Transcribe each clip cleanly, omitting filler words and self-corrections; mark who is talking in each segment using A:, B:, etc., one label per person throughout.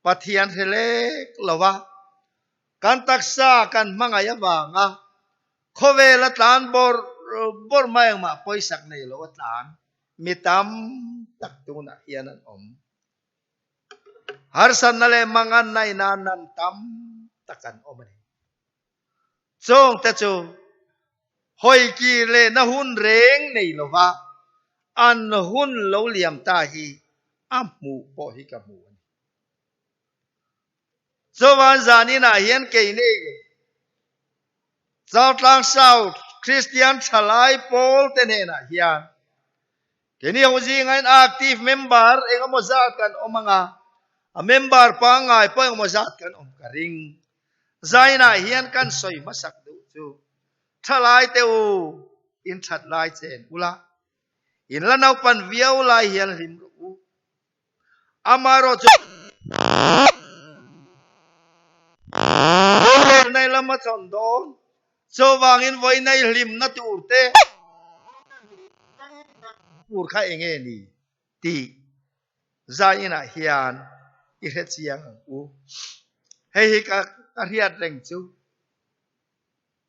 A: Pathian hre lek lo a, kan taksa kan hmangaih avanga khawvela tlan bawrh bawrh mai engmah pawisak nei lo a tlan mi tam tak tunah hian an awm. Harsatna leh manganna ina nan tam tak an awm a ni. Chungte chu hawikir lehna hun reng nei lova an hun lo liam ta hi a hmuh pawh hi ka hmu a ni. Chuvan zaninah hian keini Chaltlang South Kristian Thalai Pawl te hnenah hian keini ho zingain active member engemaw zat kan awm anga, a member pangngai pawh engemaw zat kan awm ka ring. Zainah hian kan sawi hmasak duh chu thalai te u in that lai chen ula, in la naupan viau lai hian hlim rawh u. Amaherawhchu rorelna lam a chawn dawn, chuvangin vawiinai hlimna tur te tur kha eng nge ni tih zainah hian i hre chiang ang u. Hei hi ka hriat reng chu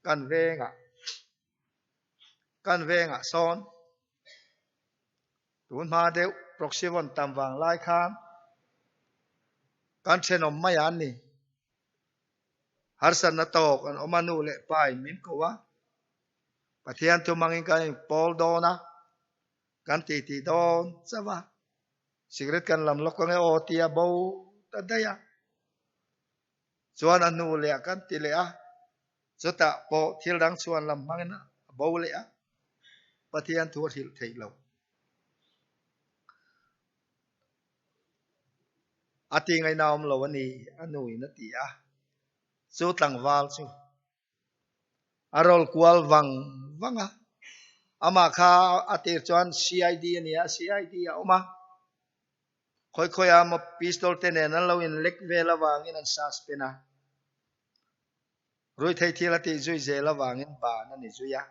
A: kan vengah kan vengah sawn Tun hma deuh proxy vawn tam vang lai khan kan thenawm mai an ni. Harsatna tawk an awm a, nu leh pa in min ko a, Pathian thu hmangin kan inpawl dawn a, kan titi dawn chauh a, cigarette kan lam lawk ange aw tia bo ta daih a. Chuan a hnu leh ah kan ti leh a, chutah pawh thil dang chhuan lam hmangin a bo leh a, Pathian thu a hrilh theih lo. A ti ngaihna awm lo a ni, a nuin a ti a. Chu tlangval chu a rawl kual vang vang a, amah kha a tir chuan CID a ni a, CID a awm a. Khawi khawi a maw pistol te nen an lo in lek vel avangin an suspend a. Ruithei thil a tih zui zel avangin ban a ni zui a.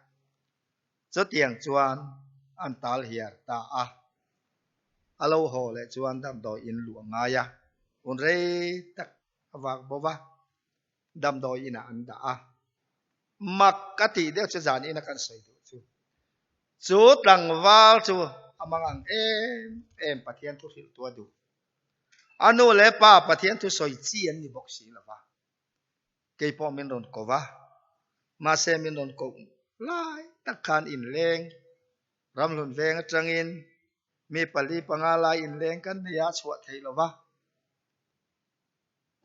A: Chutiang chuan an tal hiar ta a. A lo haw leh chuan damdawi in luh a ngai a. Hun rei tak a vak bo va, damdawi inah an dah a. Mak ka tih deuh chu zan ina kan sawi duh chu. Chu tlangval chu a mang ang em em Pathian thu hrilh tu a duh. A nu leh pa Pathian thu sawi chi an ni bawk si lo va. Kei pawh min rawn ko va, mahse min rawn koh lai tak khan inleng ramhlun veng atangin mi pali panga lai inleng kan nei a chhuah theih lo va,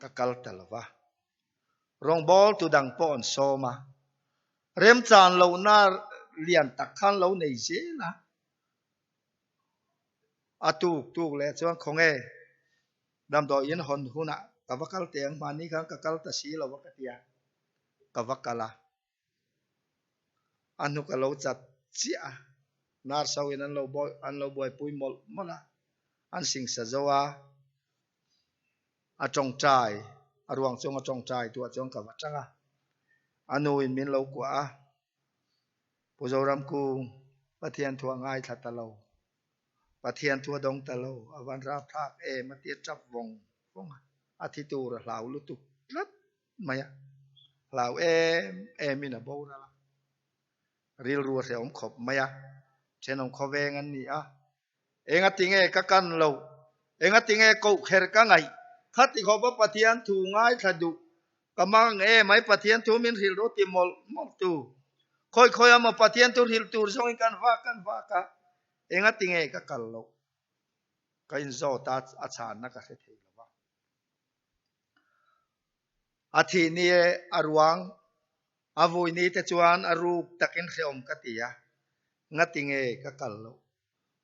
A: ka kal ta lo va. Rawngbâwl tu dang pawh an sawm a, remchân lohna lian tak khan lo nei zel a. A tuk tuk leh chuan khawnge damdawiin hawn hunah ka va kal teh ang, hmanni khan ka kal ta si lo a ka ti a, ka va kal a. A hnuk a lo chat chiah a, nurse ho in an lo an lo buaipui mawlh mawlh a, an singsa zo a. A tawngtai, a ruang chung a tawngtai tuah chuan ka va tang a, a nu in min lo kuah a, Pu Zoram Kung, Pathian thu a ngaithla ta lo, Pathian thu a dawng ta lo, a van rapthlak em a ti a tap vawng vawng a, a thi tur a hlau lutuk tlat mai a, hlau em em in a boral a, rilru a hrehawm khawp mai a, thenawm khawveng an ni a, Engati nge ka kan lo? Engati nge koh kher ka ngaih? Khati khawpa Pathian thu ngaithla duh ka mang nge mai Pathian thu min hrilh rawh ti mawlh mawlh tu. Khawi khawi amaw Pathian thu hrilh tur zawngin kan vak kan vak a, engati nge ka kal loh? Ka inzawt a, a chhanna ka hre thei lo va. A thih ni e, a ruang a vui ni te chuan a ruk takin hrehawm ka ti a, ngati nge ka kal loh?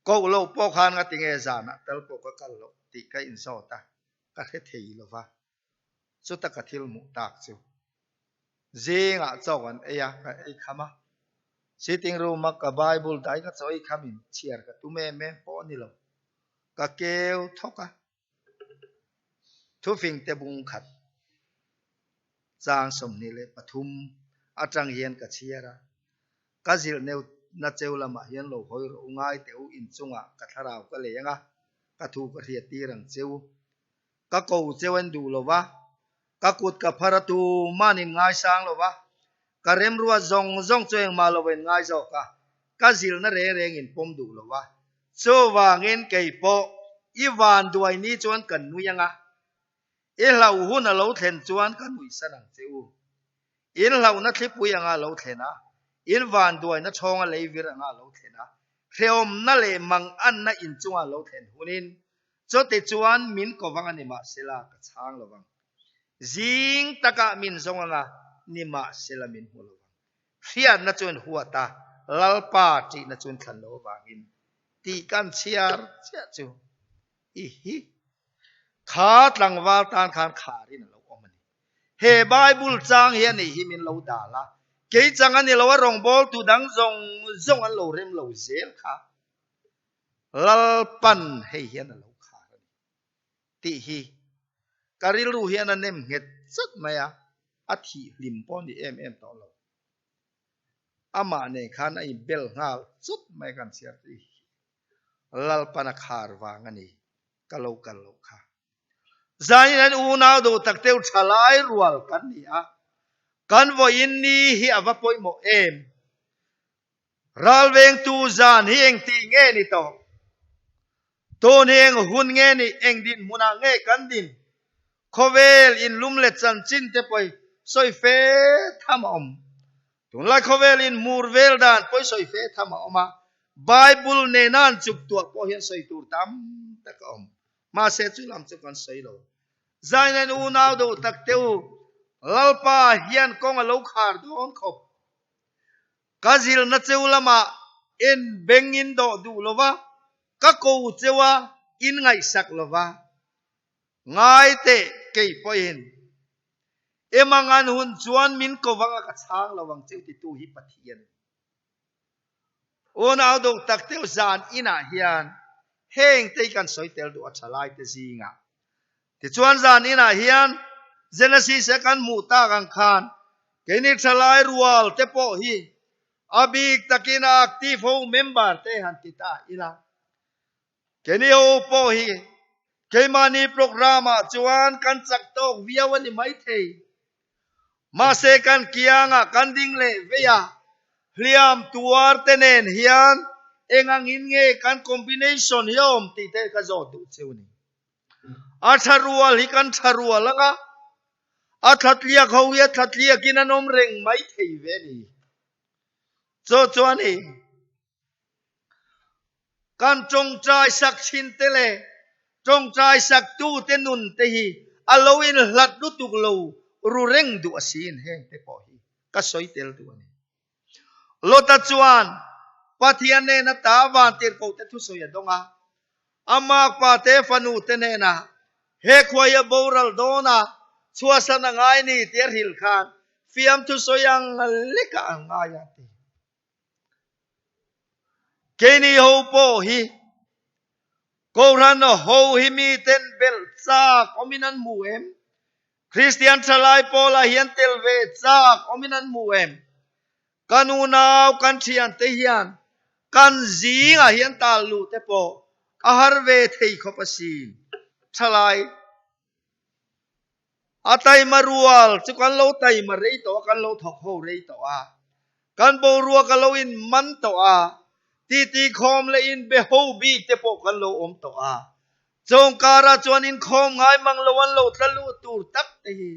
A: Koh loh pawh khan ngati nge zanah tal pawh ka kal loh tih ka inzawt a, ka hre thei lo va. Chuta ka thil hmuh tak chu zingah chawk an ei a, ka ei kham a. Sitting room a ka Bible dai ka chaw ei kham in chhiar ka tum em em pawh a ni lo. Ka keu thawk a. Thufing te bung khat chang 23 atang hian ka chhiar a. Ka zilh neu na cheu lamah hian lo hawi rawh u ngai teh u inchungah ka thlarau ka leng a, ka thu ka hriat tir ang cheu. Ka ko cheu en duh lo va, ka kut ka phar a tuman in ngaisang lo va, ka remruat zawng zawng chu engmah lo in ngai zawk a, ka zilna reng reng in pawm duh lo va. Chuvangin kei pawh i vanduai ni chuan kan nui ang a, i hlauh hun a lo thlen chuan ka nuihsan ang che u. In hlauhna thlipui anga lo thlen a, in vanduaina chhawnga leivir anga lo thlen a, hrehawmna leh manganna inchunga lo thlen hunin Chute chuan min ko vang a ni mahsela ka chhang lo vang. Zing takah min zawng anga ni mahsela min hmu lo vang. Hriatna chuan huat a, Lalpa ṭihna chuan thlan lo avangin tih kan chhiar chiah chu i hi. Kha tlangval tan khan kharin a lo awm a ni. He Bible chang hi a nih hi min lo dal a, kei chang a ni lo a rawngbawltu dang zawng zawng an lo rem lo zel kha. Lalpan hei hian a lo khar a ni tih hi ka rilru hian a nem nghet zet mai a, a thih hlim pawh a ni em em tawh lo. Amah nen khan a inbel nghal chut mai kan chhiar tih hi Lalpan a khar vang a ni ka lo kal loh kha. Zanin an unau duh tak teuh tha lai rual kan ni a, kan vawiin ni hi a va pawimawh em? Ralvengtu zan hi engtih nge ni tawh? Tun hi eng hun nge ni? Eng dinhmunah nge kan din? Khawvel inlum leh chanchin te pawi sawi fe tham a awm. Tunlai khawvel inhmur vel dan pawi sawi fe tham a awm a, Bible nena an chuk tuah pawh hian sawi tur tam tak a awm. Mahse chu lam chu kan sawi lo. Zainen unau deuh tak te u, Lalpa hian kawng a lo khar dawn khawp. Ka zilna cheu lamah en beng in dawh duh lo va, ka ko cheu a in ngaihsak lo va. Ngai teh kei pawhin em ang an hun chuan min ko vang a ka chhang lo ang cheu titu hi Pathian a ni. Unau duh tak deuh zan inah hian heng te hi kan sawi tel duh a tha lai te zingah. Tichuan zan inah hian Genesis a kan hmuh tak ang khan keini thalai rual te pawh hi a bik takin a active ho member te han ti ta ila. Keini ho pawh hi keimahni programme ah chuan kan chak tawk viau a ni maithei. Mahse kan kiangah kan ding leh vei a, hliam tuar te nen hian eng angin nge kan combination hi a awm tih te ka zawt duh cheu a ni. A tha rual hi kan tha rual ang a, a thlatliak ho hi a thlatliakin an awm reng mai thei ve a ni. Chu chuan i kan tawngtai sak thin te leh tawngtai sak tu te nun te hi a lo inhlat lutuk lo ru reng duh a sin heng te pawh hi ka sawi tel duh a ni. Lota chuan Pathian nena ta vantirhkoh te thusawi a dawng a, a makpa te fanu te hnenah he khua hi a boral dawn a, chhuahsan a ngai ni tih a hrilh khan fiamthu sawi ang lekah a ngai a ti. Keini ho pawh hi Kohhran ho hi miten belh chak awmin an hmu em? Kristian thalai pawlah hian tel ve chak awmin an hmu em? Kan unau kan thiante hian kan zingah hian tal luh te pawh a har ve thei khawp asin. Thalai A taima rual chu kan lo taima rei tawh a, kan lo thawk ho rei tawh a, kan boruak a lo in man tawh a, titi khawm leh in be ho bik te pawh kan lo awm tawh a. Chawngkarah chuan inkhawm ngai mang lo an lo tla lut tur tak te hi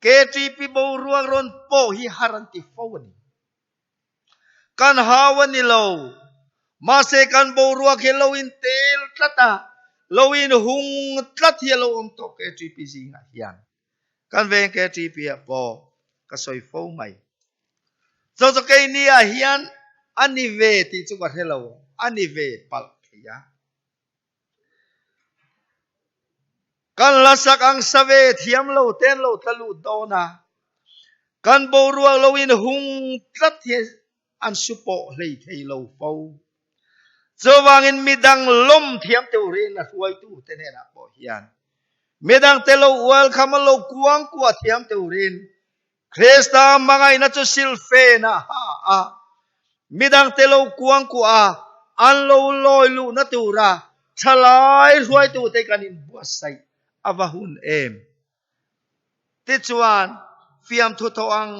A: KTP boruak rawn pawh hi har an ti fo a ni. Kan hau a ni lo. Mahse kan boruak hi lo in tel tlat a, lo in hung tlat hi a lo awm tawh KTP zingah hian. Kan veng KTP ah pawh ka sawi fo mai. Cho chu keini ah hian a ni ve tih chu ka hre lo, a ni ve palh thei a. Kan hlasak ang sa ve thiam lo ten lo tla lut dawn a, kan boruak lo in hung tlat hi an su pawh hlei thei lo fo. Chuvangin midang lawm thiam turin a hruaitu te hnenah pawh hian midang te lo welcome a lo kuang kuah thiam turin Krista hmangaihna chu silfen a ha a, midangte lo kuangkuah a, an lo lawi luhna tura thalai hruaitute kan inbuatsaih a va hun em? Tichuan, fiamthu thaw ang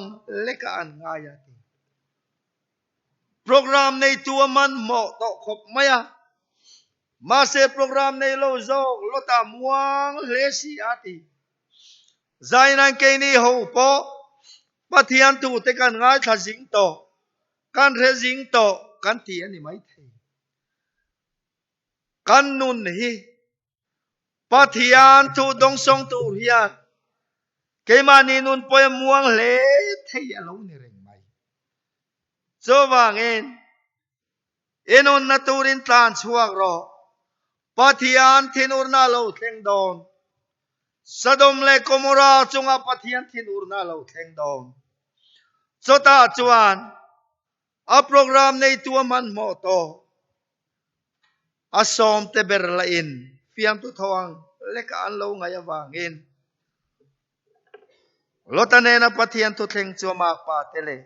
A: leka an ngai a ti. Program neitu a hmanhmawh tawh khawp mai a, mahse program nei lo zawk Lota muang hle si a ti. Zainan keini ho pawh Pathian tute kan ngaithla zing tawh, kan hre zing tawh kan ti a ni maithei. Kan nun hi Pathian thu dawngsawng tur hian keimahni nun pawh a muang hle thei a lo ni reng mai. Chuvangin, i nunna turin tlan chhuak rawh. Pathian thinurna a lo thleng dawn. Sodom leh Gomorrah chungah Pathian thinurna a lo thleng dawn. Chutah chuan a program neitu a hmanhmawh tawh. A sawmte ber lahin fiamtu tho ang leka an lo ngaih avangin Lota nena Pathian thuthleng chu a makpa te leh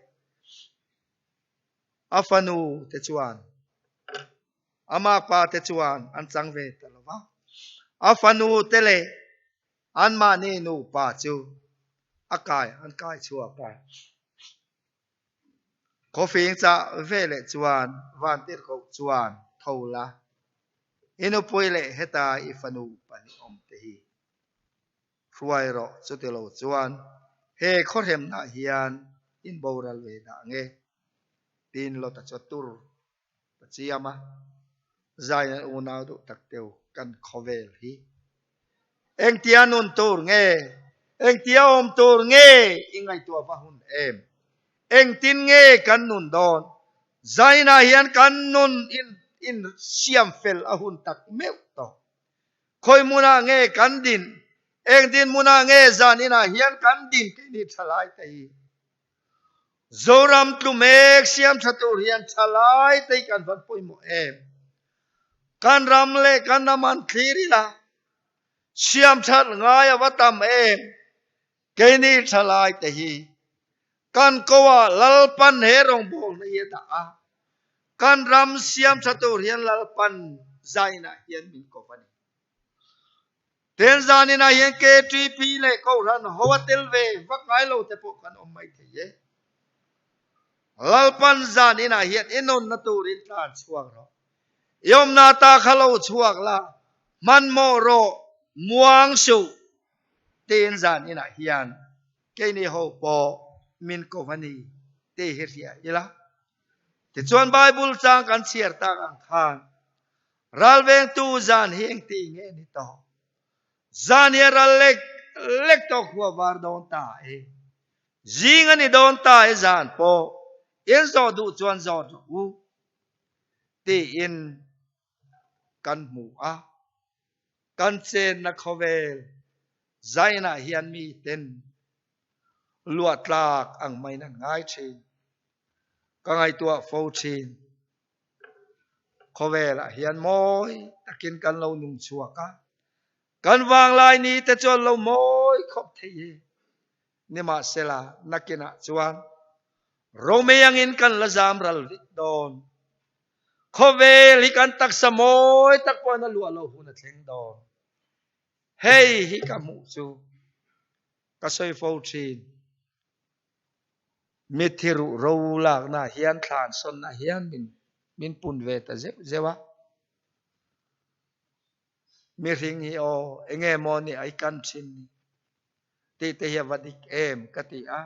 A: a fanu te chuan a makpa te chuan an chang ve ta lo va. A fanu te leh anmahni nupa chu a kai an kai chhuak a. Khawfing chah veleh chuan Vantirhkoh chuan tho la, i nupui leh heta i fanu pahnih awm te hi hruai rawh, chuti lo chuan he khawhremnah hian in boral ve dah nge? Tiin Lota chu a tur ta chiam a, Zainan unau duh tak teu kan khawvel hi engtia nun tur nge, engtia awm tur nge i ngaihtuah va hun em? Engtin nge kan nun dawn? Zainah hian kan nun in in siam fel a hun tak meuh tawh. Khawi hmunah nge kan din? Eng dinhmunah nge zan inah hian kan din tih ni tha lai te hi Zoram tlu mek siam tha tur hian tha lai te hi kan van pawimawh em? Kan ram leh kan ram an thlir ila siam that ngai a va tam em? Keini tha lai te hi kan ko ah Lalpan he rawngbawlna hi a dah a, kan ram siam tha tur hian Lalpan zainah hian min ko a ni. Ten zaninah hian KTP leh Kohhran ho a tel ve vak ngai lo te pawh kan awm mai thei e. Lalpan zaninah hian i nunna turin tlan chhuak rawh. I awmna ta kha lo chhuak la, hmanhmawh rawh, muang suh tiin zaninah hian keini ho pawh min ko a ni tih hi hria ila. Tichuan Bible chang kan chhiar tak ang khan Ralvengtu zan hi engti nge ni tawh? Zan hi a ral lek lek tawh khua var dawn ta e. Zing a ni dawn ta e zan pawh in zawh duh chuan zawt rawh u tiin kan hmu a. Kan chenna khawvel zainah hian miten luah tlak ang maiin an ngai thin. Ka ngaihtuah fo thin. Khawvelah hian mawi takin kan lo nung chhuak a, kan vanglai ni te chuan lo mawi khawp thei hi. Nimahsela, nakinah chuan Romei angin kan la zam ral vek dawn. Khawvel hi kan taksa mawi tak pawhin a luah lo hun a thleng dawn. Hei hi ka hmuh chu ka sawi fo thin. Mitthi ruh ro lakna hian thlan sawnna hian min min pun ve ta zeuh zeuh a. Mihring hi aw enge maw ni ai kan thin ni tih te hi a va dik em ka ti a.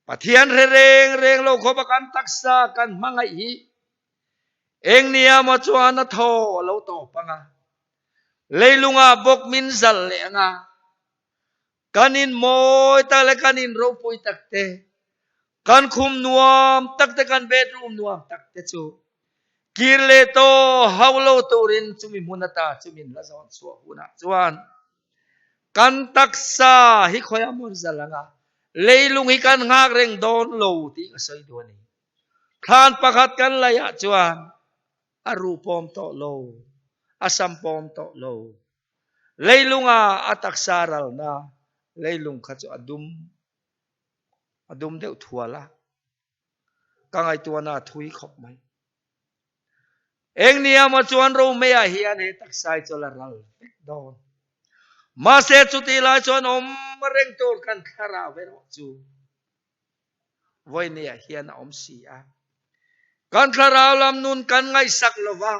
A: Pathian hre reng reng lo khawp a kan taksa kan hmangaih hi eng nia maw chuan a thaw a lo tawp ang a, leilungah bawk min zalh leh ang a, Kan in mawi tak leh kan in ropui tak te, kan khum nuam tak te, kan bedroom nuam tak te chu kir leh tawh hauh lo turin chumi hmun ata chu min la zawn chhuah hunah chuan kan taksa hi khawiah maw zal anga leilung hi kan nghak reng dawn lo tih ka sawi duh a ni. Thlan pakhat kan laihah chuan a ru pawm tawh lo, a sam pawm tawh lo. Leilunga a taksa ralna leilung kha chu a dum a dum deuh thual a, ka ngaihtuahna a thui khawp mai. Eng nia maw chuan Romeiah hian he taksa hi chu la ral vek dawn. Mahse chutih lai chuan awm reng tur kan thlarau erawh chu vawinia hian a awm si a. Kan thlarau lam nun kan ngaihsak lo va,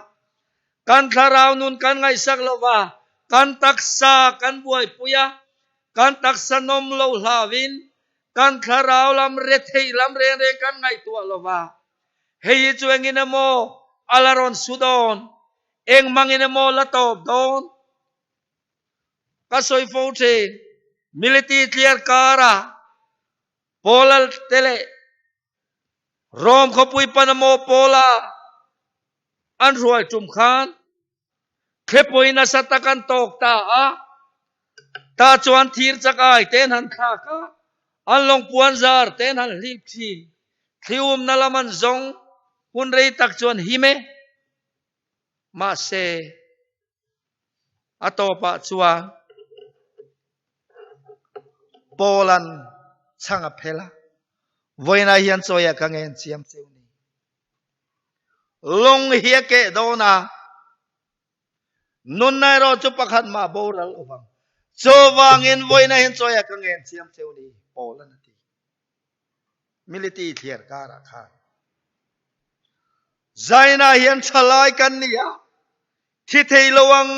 A: kan thlarau nun kan ngaihsak lo va, kan taksa kan buaipui a, kan taksa nawm lo hlauin kan thlarau lam retheih lam reng reng kan ngaihtuah lo va. Hei hi chu engin emaw a la rawn su dawn, engmangin emaw la tawp dawn. Ka sawi fo thin, military tliar kara Paula te leh Rome khawpui Panamo Paula an hruai tum khan thlepui nasa tak an tawk ta a, tah chuan thir chak ai te an han thlak a, an lawng puan zar te an han hlip thin, thli umna lam an zawng hun rei tak chuan him e. Mahse, a tawpah chuan Paula'n chhang a phel a, Vawiinah hian chawiah ka ngen chiam cheu ni. Lung hi a keh dawn a, nunna erawh chu pakhat mah boral awm ang. Chuvangin vawiinah hian chawiah ka ngen chiam cheu ni, Paula'n a ti. Military thliar karah khan. Zainah hian thalai kan ni a, thi thei lo ang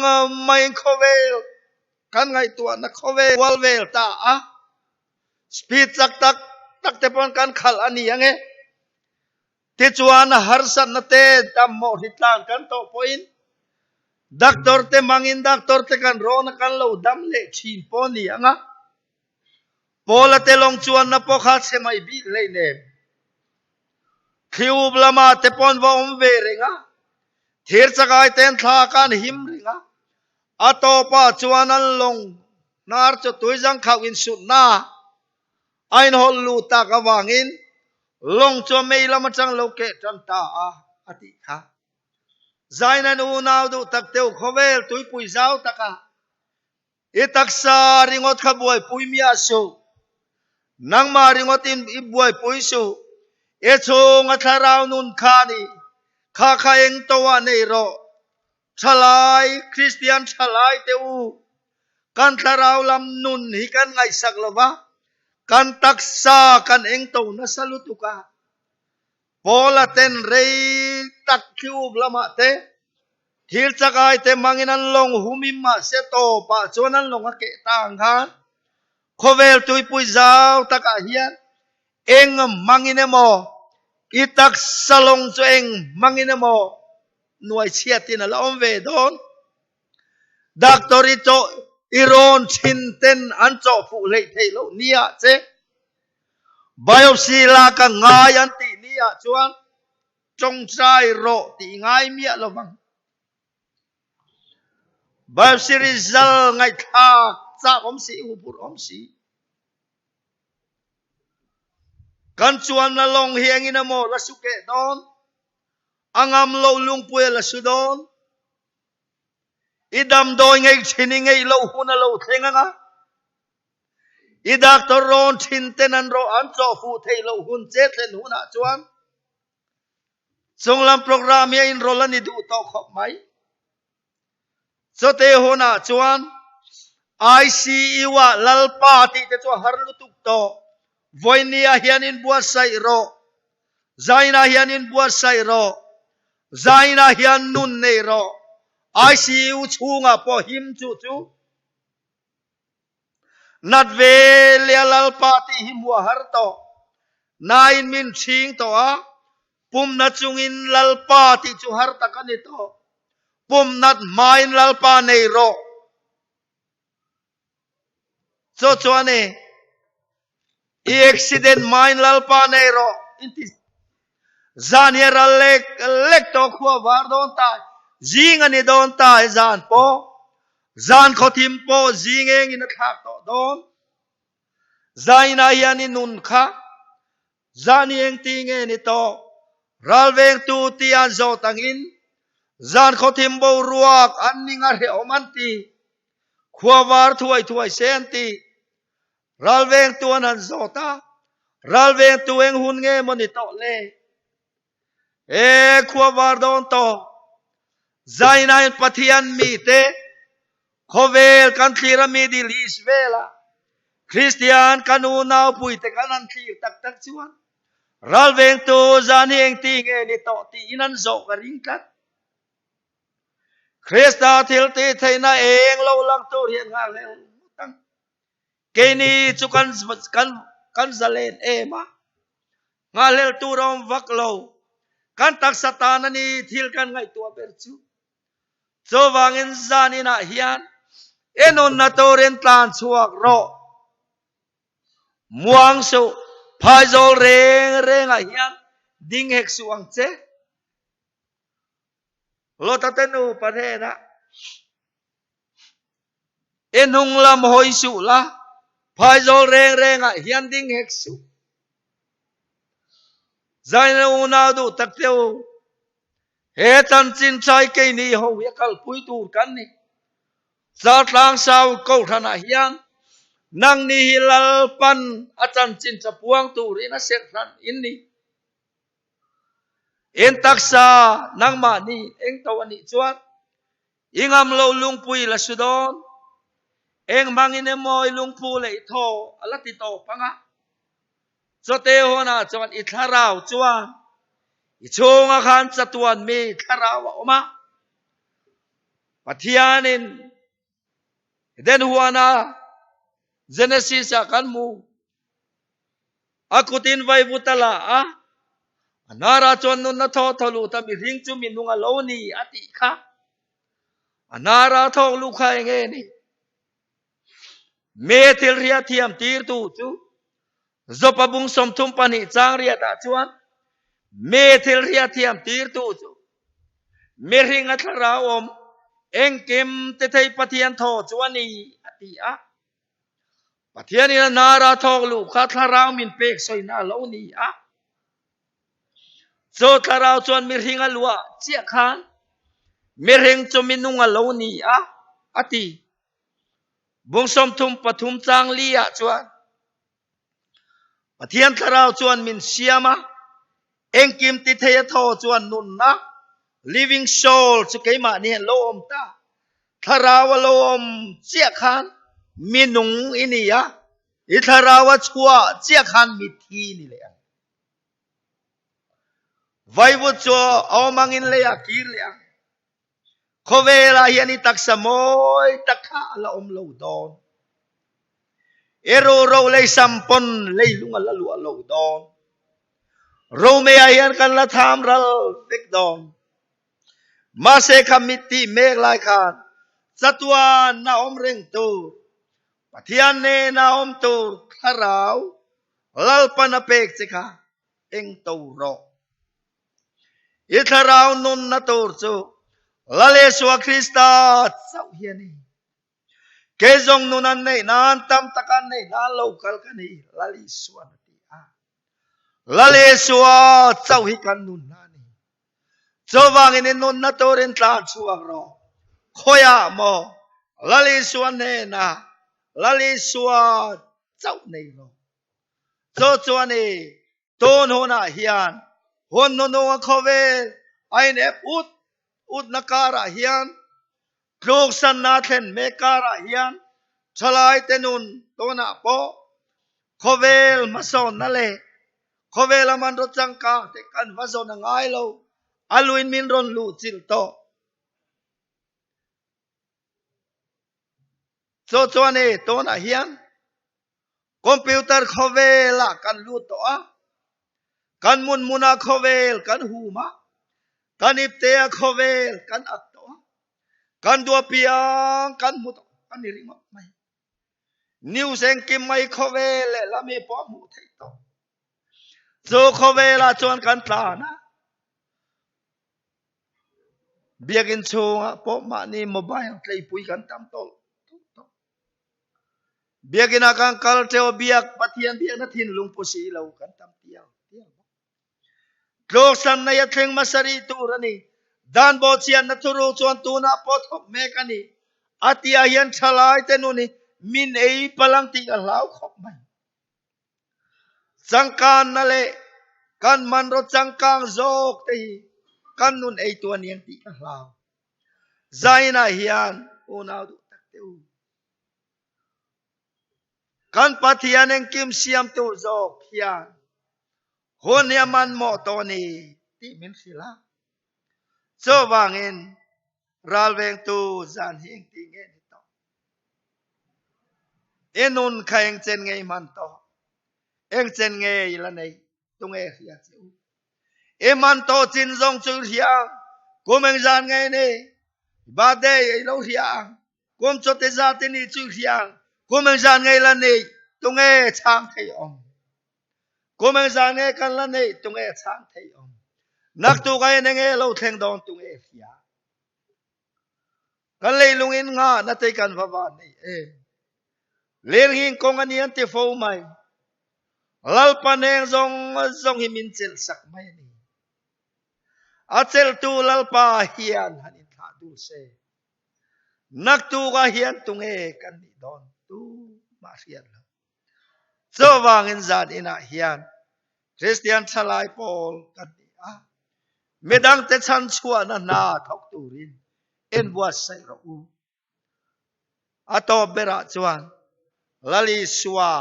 A: maiin khawvel kan ngaihtuahna khawvel kual vel ta a, speed chak tak tak te pawn kan khalh a ni ang e. Tichuan harsatna te damhmawh hritlan kan tawh pawhin doctor te hmangin doctor te kan rawn a kan lo dam leh thin pawh a ni ang a. Paula te lawng chuanna pawh kha chhe mai bik hleinem. Thliup lamah te pawn va awm ve reng a, thir chakai ten thla khan him reng a, a tawpah chuan an lawng hnar chu tuizang khauh insutna a inhawlh luh tak avangin lawng chu a mei lam atang lo keh tan ta a, a tih kha. Zainan unau duh tak teuh khawvel tuipui zau taka I taksa ringawt kha buaipui miah suh. Nangmah ringawt in i buaipui suh. I chhunga thlarau nun kha ni. Kha kha eng to ah nei rawh. Thalai, Kristian thalai te u, kan thlarau lam nun hi kan ngaihsak lo va, kan taksa kan eng to nasa lutuk a. Paula ten rei tak thliup lamah te thil chakai te hmangin an lawng humim mahse tawpah chuan an lawng a keh ta ang khan khawvel tuipui zau takah hian eng hmangin emaw i taksa lawng chu eng hmangin emaw nuai chhiatin a la awm ve dawn. Doctor i chawh i rawn thin ten an chawh fuh hleih theih loh nia che. Biopsy lak a ngai an tih ni ah chuan tawngtai rawh tih ngai miah lo vang. Biopsy result ngaihthlak chak awm si, huphurh awm si. Kan chuanna lawng hi engin emaw la su keh dawn, a ngam lo lungpui a la su dawn. I damdawi ngeih thin i ngeih loh hun a lo thleng ang a. I doctor rawn thin ten an rawh an chawh fuh theih loh hun che thlen hunah chuan chunglam program hi a inrawlh a ni duh tawh khawp mai. Chawte hunah chuan ICU ah Lalpa tih te chu a har lutuk tawh. Vawinia hian inbuatsaih rawh. Zaina hian inbuatsaih rawh. Zaina hian nun nei rawh. ICU chhungah pawh him chu chu Nat ve leh a Lalpa tih hi hmuh a har tawh. Nain min ṭhing tawh a, pumna chungin Lalpa tih chu har tak a ni tawh. Pumnat hmain Lalpa nei rawh. Chu chuan i i accident hmain Lalpa nei rawh inti zan hi a ral lek lek tawh khua var dawn ta zing a ni dawn ta he zan pawh zan khawthim pawh zing engin a thlak tawh dawn zainah hian i nun kha zan hi engti nge ni tawh ralvengtu ti an zawt angin zan khawthim boruak an ning a hrehawm an ti khua var thuai thuai se an ti Ralvengtu an han zawt a, Ralvengtu eng hun nge maw ni tawh le? E khua var dawn tawh, Zainain Pathian mite. Khawvel kan thlir a Middle East vela Kristian kan unaupuite kan han thlir tak tak chuan ralvengtu zan hi engti nge ni tawh tiin an zawh ka ring tlat. Krista thil tih theihna eng lo lang tur hian nghakhlel ngawt ang. Keini chu kan kan kan zalen em a, nghakhlel tur a awm vak lo. Kan taksa tan a ni thil kan ngaihtuah ber chu. Chuvangin zan inah hian enunna turin tlan chhuak rawh. Muang suh, phaizawl reng rengah hian ding hek suh ang che. Lota te nupa hnenah I hnung lam hawi suh la, phaizawl reng rengah hian ding hek suh. Zaina unau duh tak te u, he chanchin chai keini ho hi a kalpui tur kan ni. Zartlang South Kohhranah hian nangni hi Lalpan a chanchin tha puang turin a serh hran in ni. En taksa nangmahni eng to a nih chuan I ngam lo lungpui la su dawn. Eng hmangin emaw i lungphu leh i thaw a la ti tawp ang a. Chawte hawnah chuan i thlarau chuan i chhunga khan chatuan mi thlarau a awm a. Pathianin Eden huana Genesis ah kan hmu. A kutin vaivut a la a, a hnarah chuan nunna thaw thaw lut a, mihring chu mi nung a lo ni a tih kha. A hnara thawk luh kha eng nge ni? Me thil hria thiam tirtu chu Jopa bung 32 chang riatah chuan me thil hria thiam tirtu chu mihring a thlarau awm engkim ti thei Pathian thaw chu a ni a ti a. Pathianin a hnara thawk luh kha thlarau min pek sawina a lo ni a. Chu thlarau chuan mihring a luah chiah khan mihring chu minung a lo ni a, a ti. Bung 33 chang li ah chuan Pathian thlarau chuan min siam a, engkim ti thei a thaw chuan nunna, living soul, chu keimahni hian lo awm ta. Thlarau a lo awm chiah khan mi nung i ni a, i thlarau a chhuah chiah khan mi thi ni leh ang. Vaivut chu a awm angin leiah kir leh ang. Khawvelah hian i taksa mawi tak kha a la awm lo dawn. I ruhro leisam pawn leilung a la luah lo dawn. Romei-ah hian kan la tham ral vek dawn. Mahse kha mit tih mek lai khan chatuan a awm reng tur, Pathian nena awm tur thlarau Lalpan a pek che kha eng to rawh. I thlarau nunna tur chu Lal Isua Krista chauh hi a ni. Kei zawng nun an neih nan tam tak an neih nan lo kal ka ni, Lal Isuan a ti a. Lal Isua chauh hi kan nunna a ni. Chuvangin i nunna turin tlan chhuak rawh. Khawiah maw Lal Isua hnenah Lal Isua chauh nei rawh. Chu chuan i Tun hunah hian hun nununga khawvel a inep ut utna karah hian tluksanna thlen mek karah hian thalaite nun tunah pawh khawvel hmasawnna leh khawvela hmanraw changkang te kan va zawn a ngai lo, a luin min rawn luh chilh tawh. Chu chuan i tunah hian Computer khawvelah kan lut tawh a, kan hmun hmunah khawvel kan hum a, kan iptea khawvel kan at tawh a, kan dua piang kan hmu tawh a ni ringawt mai. News engkim mai khawvel leh lami pawh a hmuh theih tawh. Chu khawvelah chuan kan tlan a, biakinn chhungah pawh mahni mobile tleipui kan tam tawlh tawlh tawh. Biakinn ah kan kal ṭheo biak Pathian biakna thinlung pu si lo kan tam tial tial bawk. Tluksan nei a thleng hmasa rih tur a ni. Dan bawhchhiatna thuruk chuan tunah pawh thawk mek a ni. A tihah hian ṭhalai te nun hi min ei palang tih ka hlau khawp mai. Changkanna leh kan hmanraw changkang zawk te hi kan nun ei tu a niang tih ka hlau. Zainah hian unau duh tak te. teh u. Kan Pathian engkim siamtu zawk hian hun hi a hmanhmawh tawh a ni tih min hrilh a. Chuvangin ralvengtu zan hi engti nge ni tawh? I nun kha engchen nge i hman tawh? Engchen nge i la neih? Tunge hria che u? I hman tawh chin zawng chu i hria ang. Kum engzan nge ni? I birthday i lo hria ang. Kum chawte zat i nih chu i hria ang. Kum engzan nge i la neih? Tunge chhang thei awm? Kum engzan nge kan la neih? Tunge chhang thei awm? Naktuk a en enge lo thleng dawn tunge hria? Kan leilung in nga na te kan va van nei em. Lirnghing kawng a ni an ti fo mai. Lalpa neng zawng zawng hi min chelh sak mai a ni. A chelhtu Lalpa hian han inthlah dul se. Naktuk ah hian tunge kan nih dawn tu mah hriat lo. Chuvangin zan inah hian Kristian thalai pawl kan ni a, midangte chhanchhuahna hna thawk turin inbuatsaih rawh u. A tawp berah chuan Lal Isua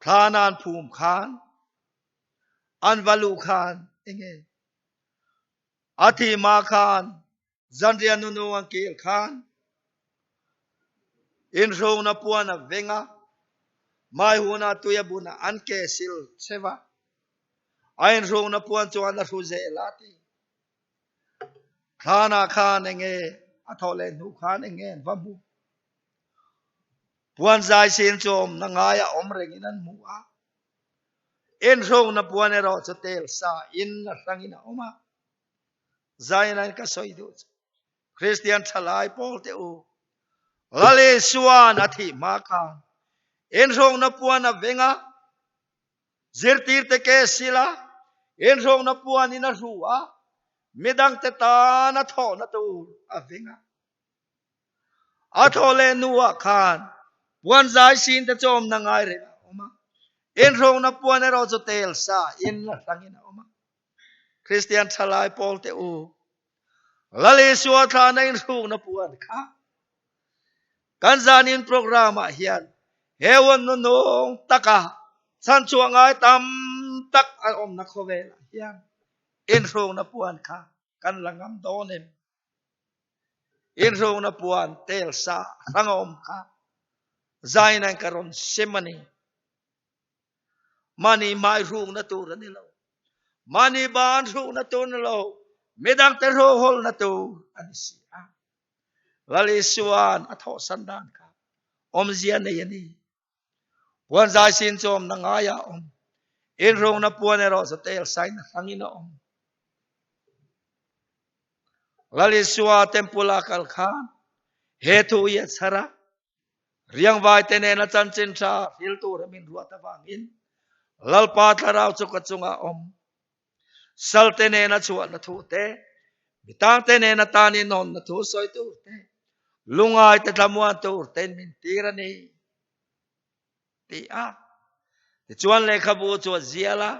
A: thlana an phum khan, an va luh khan enge a thi hma khan Zanriah nunu an kil khan inhrungna puan a veng a, mai huna tui a bun a an ke sil cheu a, a inhrungna puan chuan a hru zel a ti. Thlanah khan enge a thawh leh hnu khan enge an va hmu. Puan zai sin chu awmna ngaia awm rengin an hmu a, inhrungna puan erawh chu tel sa in a hrangin a awm a. Zainain ka sawi duh chu Kristian thalai pawl te u Lal Isuan a thih hma khan inhrawngna puan a veng a, zirtirte ke sil a, inhrawngna puan in a hru a, midangte tan a thawhna tur a veng a. A thawh leh hnuah khan puan zai sin te chu awmna ngai reng a awm a, inhrawngna puan erawh chu tel sa in la hrangin a awm a. Kristian thalai pawl te u, Lal Isua thlana inhrukna puan kha kan zanin program ah hian he huan nunung taka chhanchhuah ngai tam tak an awmna khawvel ah hian inhrukna puan kha kan la ngam dawn em? Inhrukna puan tel sa hrang a awm kha zain ka rawn sem a ni. Mahni hmai hrukna tur a ni lo. Mahni ban hrukna tur ni lo. Midangte hruhawlna tur a ni si a. Lal Isuan a thawhsan dan kha awmzia nei a ni. Puan zai sin chu awmna ngaia awm. Inhrukna puan erawh chu tel sain hrangin a awm. Lal Isua temple a kal khan he thu hi a chhar a. Riangvai te nena chanchin tha hril tur a min ruat avangin Lalpa thlarau chu ka chungah awm. Sal te nena chhuahna thu te, mitang te nena tan inhawnna thu sawi tur te, lungai te thlamuan tur tein min tir a ni, ti a. Tichuan lehkhabu chu a zial a,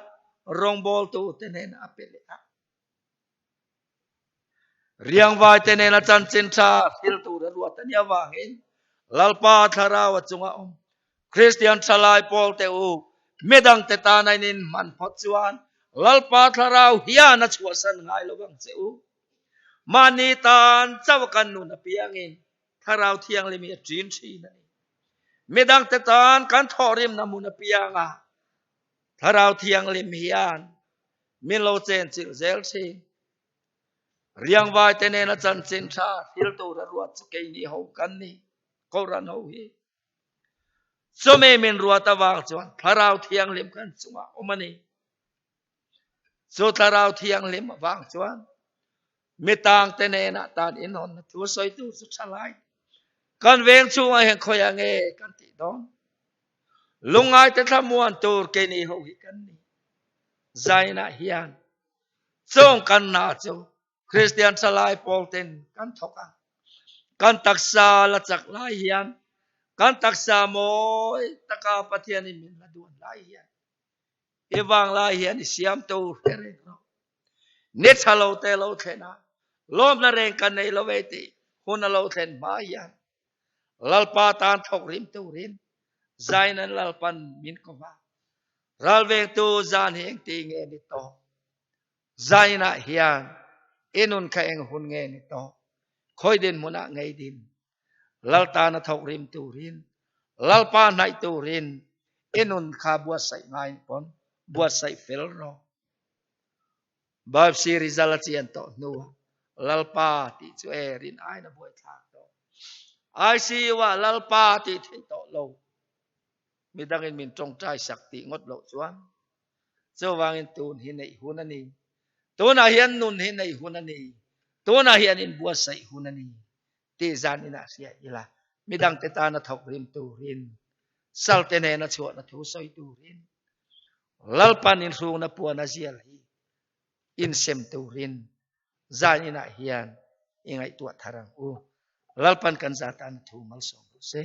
A: rawngbawltu te hnenah a pe leh a. Riangvai te nena chanchin tha hril tur a ruat a nih avangin Lalpa thlarau a chunga awm Kristian thalai pawl te u midang te tan a in hman phawt chuan Lalpa thlarau hian a chhuahsan ngai lo ang che u. Mahni tan chauh kan nun apiangin thlarau thianghlim hi a ṭin ṭhin a ni. Midang te tan kan thawhrimna hmun apianga thlarau thianghlim hian min lo chen chilh zel thin. Riangvai te nena chanchin tha hril tur a ruat chu keini ho kan ni, Kohhran ho hi. Chumi min ruat avang chuan Thlarau Thianghlim kan chungah awm a ni. Chu Thlarau Thianghlim avang chuan mitang te nena tan inhawnna thu sawi tur chu tha lai. Kan veng chhungah hian khawiah nge kan tih dawn? Lungngai te thlamuan tur keini ho hi kan ni. Zainah hian chung kan hna chu Kristian thalai pawl ten kan thawk a. Kan taksa la chak lai hian, kan taksa mawi taka Pathianin min la duan lai hian, i vang lai hian i siam tur hre reng lo. Ni tha lo te lo thlen a, lawmna reng kan nei lo ve tih hun a lo thlen hma hian. Lalpa tan thawk rim turin zainan Lalpan min ko va. Ralvengtu zan hi engti nge ni tawh? Zainah hian i nun kha eng hun nge ni tawh? Khawi dinhmunah ngei din? Lal tana thawk rim turin, Lalpa hnaih turin i nun kha buatsaih ngai pawn buatsaih fel rawh. Biopsy result a chian tawh hnuah Lalpa tih chu e rin aiin a buaithlak tawh. ICU ah Lalpa tih theih tawh lo. Midangin min tawngtai sak tih ngawt loh chuan chuvangin tun hi neih hun a ni. Tunah hian nun hi neih hun a ni. Tunah hian inbuatsaih hun a ni tih zan inah hria ila midangte tana thawk rim turin salte nena chhuahna thu sawi turin Lalpan inhrungna puan a zial hi insem turin zan inah hian i ngaihtuah thar ang u. Lalpan kan za tana thu malsawm rawh se.